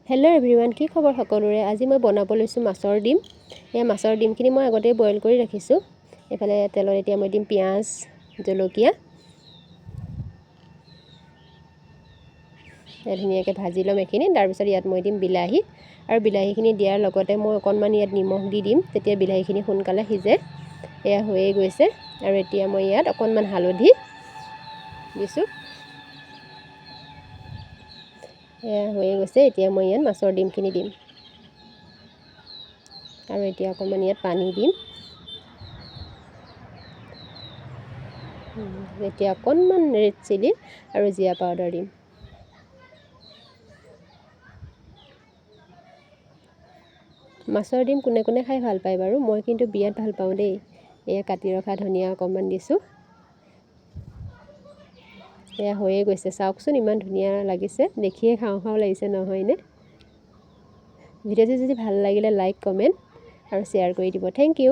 Hello' everyone, কি খবৰ সকলোৰে? আজি মই বনাব লৈছোঁ মাছৰ ডিম। এই মাছৰ ডিমখিনি মই আগতেই বইল কৰি ৰাখিছোঁ। এইফালে তেলত এতিয়া মই দিম পিঁয়াজ, জলকীয়া। ধুনীয়াকৈ ভাজি ল'ম এইখিনি। তাৰপিছত ইয়াত মই দিম বিলাহী, আৰু বিলাহীখিনি দিয়াৰ লগতে মই অকণমান ইয়াত নিমখ দি দিম, তেতিয়া বিলাহীখিনি সোনকালে সিজে। এয়া হৈয়ে গৈছে। আৰু এতিয়া মই ইয়াত অকণমান হালধি দিছোঁ। এয়া হৈয়ে গৈছে। এতিয়া মই ইয়াত মাছৰ ডিমখিনি দিম, আৰু এতিয়া অকণমান ইয়াত পানী দিম। এতিয়া অকণমান ৰেড চিলি আৰু জিৰা পাউডাৰ দিম। মাছৰ ডিম কোনে কোনে খাই ভাল পায় বাৰু? মই কিন্তু বিৰাট ভাল পাওঁ দেই। এয়া কাটি ৰখা ধনিয়া অকণমান দিছোঁ। এয়া হৈয়ে গৈছে। চাওকচোন, ইমান ধুনীয়া লাগিছে, দেখিয়ে খাওঁ খাওঁ লাগিছে নহয়নে? ভিডিঅ'টো যদি ভাল লাগিলে লাইক, কমেণ্ট আৰু শ্বেয়াৰ কৰি দিব। Thank you.